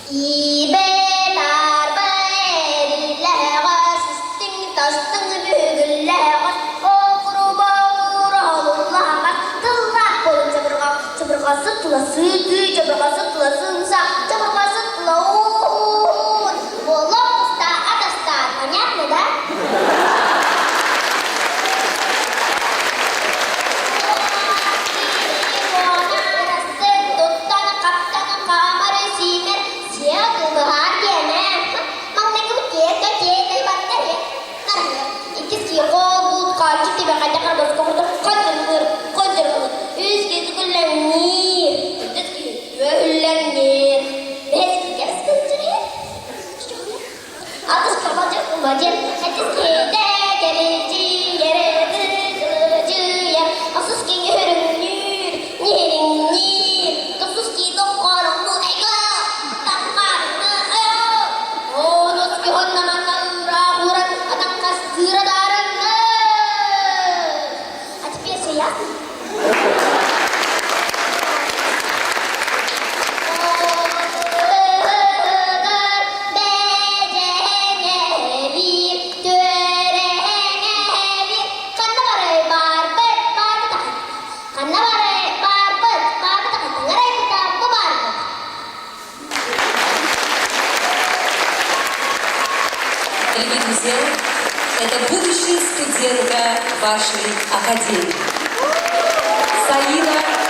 Иибэ-таарба эриллэҕэ систиҥ тастыҥ бүгүллэҕэ окуруба-окур оһолуллаҕа тыллаах буолун чабырҕах чабырҕасыт тыла сыытыы чабырҕасыт тыла сымса чабырҕасыт тыла уһуун буолуох тустаах атастаах понятно да Туттан-хаптан хаамар-сиимэр сиэ тылбаһаар диэмэ. Маҥнайгыбыт тиэтэ тиэтэй барда барыа. Иккис киһи хоол-буут хааччы тибэҕэйдэ харбаска курдук хонньуҥнуур, хонньуҥнуур. Үс киһи түгүллэҥниир, төрдүс киһи үөһүллэҥниир. Бэһис киһи кэс кылдьырыйар. Алтыс кабалдьа умадьын, сэттис киһитэ кэричийэр, кылыдьыйар, ахсыс киһи хөрүҥнүүр, ньиһириҥниир, тохсус киһи тоххоороҥнуу айга, таххаарыҥны айо, онус киһи онно-манна уураах ууран, атаххастыыра даарыҥны. А теперь все ясно? Дорогие друзья, это будущая студентка вашей академии. Саина.